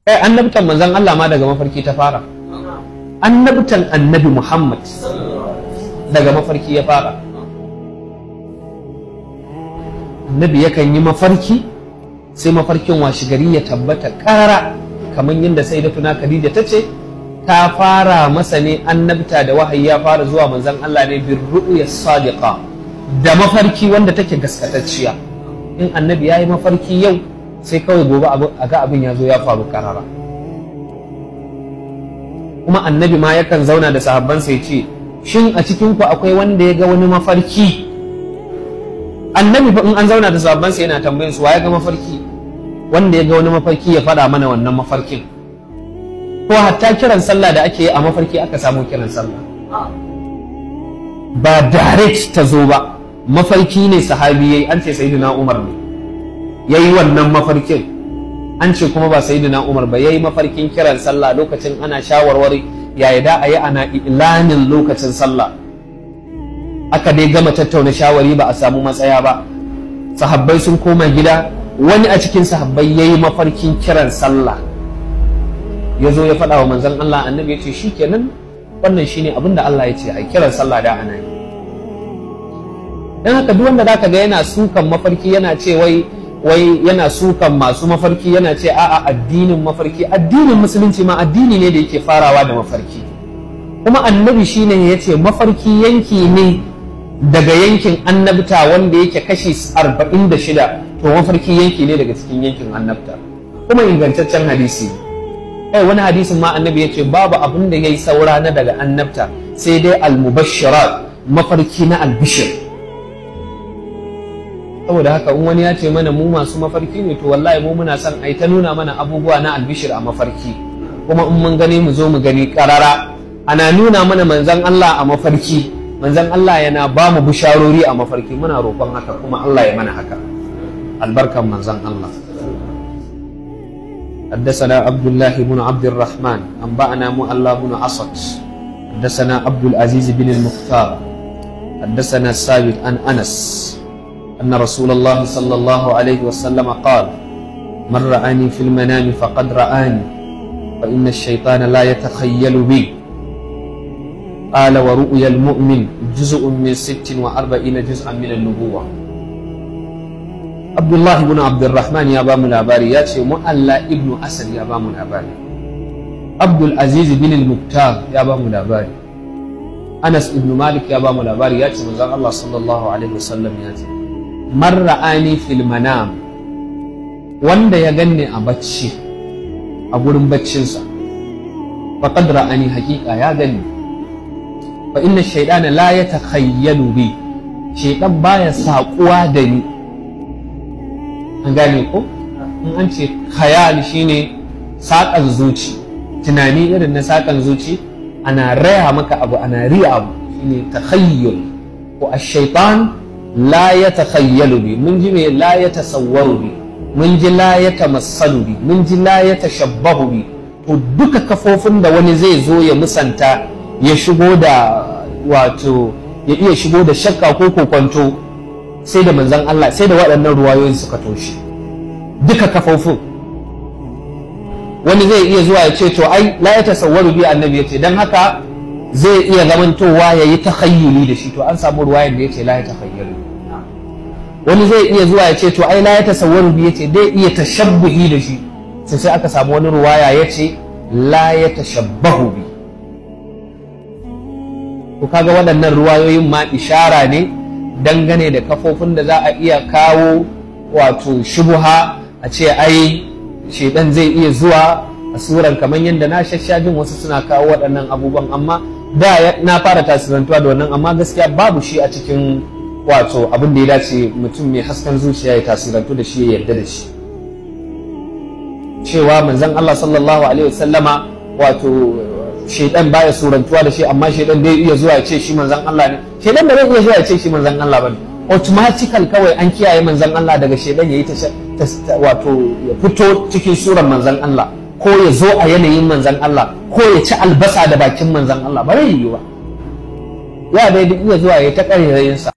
Kai, annabtan manzon Allah ma daga mafarki ta fara. Annabtan Annabi Muhammad daga mafarki ya fara. Annabi yakan yi mafarki, sai mafarkin washigari ya tabbata ƙara, kamar yadda Sayyidatuna Khadija ta ce ta fara masa ne annabta da wahayi ya fara zuwa manzon Allah ne bir ru'ya sadiqa, da mafarki wanda take gaskatacciya. In annabi ya yi mafarki yau, sai kawai gobe a ga abin ya zo ya faru karara. Kuma annabi ma yakan zauna da sahabbansa ya ce, shin a cikin ku akwai wanda ya ga wani mafarki? Annabi fa in an zauna da sahabbansa yana tambayin su, wa ya ga mafarki? Wanda ya ga wani mafarki ya faɗa mana wannan mafarkin. Ko hatta kiran sallah da ake yi, a mafarki aka samu kiran sallah, ba direct ta zo ba. Mafarki ne sahabi yayi, an ce Sayyidina Umar ne yayi wannan mafarkin, an ce kuma ba Sayyidina Umar ba yayi mafarkin kiran sallah lokacin ana shawarwari yaya da a yi ana ilanin lokacin sallah. Aka dai gama tattauna shawari, ba a samu matsaya ba. Sahabbai sun koma gida, wani a cikin sahabbai yayi mafarkin kiran sallah, ya zo ya faɗa wa manzon Allah. Annabi ya ce, shikenan, wannan shine abin da Allah ya ce a kiran sallah da ana yi. Dan haka duk wanda zaka ga yana sukan mafarki, yana ce wai yana sukan masu mafarki, yana ce a'a, addinin mafarki, addinin musulunci ma addini ne da yake farawa da mafarki. Kuma annabi shine ya ce mafarki yanki ne daga yankin annabta wanda yake kashi 46. To mafarki yanki ne daga cikin yankin annabta, kuma ingantaccen hadisi. Kai, wani hadisin ma annabi ya ce babu abin da ya yi saura na daga annabta sai dai almubashirat, mafarki na albishir. Saboda haka in wani ya ce mana mu masu mafarki ne, to wallahi mu muna son ai ta nuna mana abubuwa na albishir a mafarki, kuma in mun gani mu zo mu gani karara. Ana nuna mana manzon Allah a mafarki, manzon Allah yana ba mu bisharori a mafarki. Muna roƙon haka, kuma Allah ya mana haka albarkan manzon Allah. حدثنا عبد الله بن عبد الرحمن، أنبأنا مؤلى بن أسد، حدثنا عبد العزيز بن المختار، حدثنا ثابت عن أنس أن رسول الله صلى الله عليه وسلم قال: من رآني في المنام فقد رآني، فإن الشيطان لا يتخيل بي. قال: ورؤيا المؤمن جزء من 46 جزءا من النبوة. عبد الله بن عبد الرحمن يا بام الأباري، ياتي مؤلى ابن أسد يا بام الأباري، عبد العزيز بن المختار يا بام الأباري، أنس بن مالك يا بام الأباري، ياتي من الله صلى الله عليه وسلم ياتي: من رآني في المنام، wanda ya ganni a bacci, a gurin baccinsa, faqad ra'ani, haqiqa ya gani. Fa inna shaytana la yatakhayyalu bi, shaytan baya saƙuwa da ni. An gane ko? In an ce khayal, shine saƙan zuci, tunani irin na saƙan zuci, ana raya maka abu, ana riya abu, shine takhayyul. Ko ash-shaytan la yatakhayyalu bi, mun ji me la yatasawwaru bi, mun ji la yatamassalu bi, mun ji la yatashabbahu bi. To duka kafofin da wani zai zo ya musanta, ya shigo da, wato ya iya shigo da shakka ko kokonto, sai da manzon Allah, sai da waɗannan ruwayoyin suka toshe duka kafofin. Wani zai iya zuwa ya ce, to ai la ya tasawwaru bi annabi ya ce, dan haka zai iya zamantowa ya yi takhayyuli da shi. To an samu ruwayan da ya ce la ya takhayyalu. Wani zai iya zuwa ya ce, to ai la ya tasawwaru bi ya ce, dai iya tashabbuhi da shi. Sai aka samu wani ruwaya ya ce la ya tashabbahu bi. To kaga waɗannan ruwayoyin ma ishara ne dangane da kafofin da za a iya kawo wato shubuha, a ce ai shedan zai iya zuwa a suran, kamar yadda na shashajin wasu suna kawo waɗannan abubuwan. Amma da na fara tasirantuwa da wannan, amma gaskiya babu shi a cikin wato abin da ya dace mutum mai hasken zuciya ya tasirantu da shi, ya yarda da shi, cewa manzon Allah sallallahu alaihi wasallama wato shedan baya surantuwa da shi, amma shedan dai iya zuwa ya ce shi manzon Allah ne. Shedan ba zai iya zuwa ya ce shi manzon Allah bane. Automatical kawai an kiyaye manzon Allah daga shedan yayi ta wato ya fito cikin suran manzon Allah, ko ya zo a yanayin manzon Allah, ko ya ci albasa da bakin manzon Allah, ba zai yiwu ba. Ya dai iya zuwa ya ta ƙarerayin sa.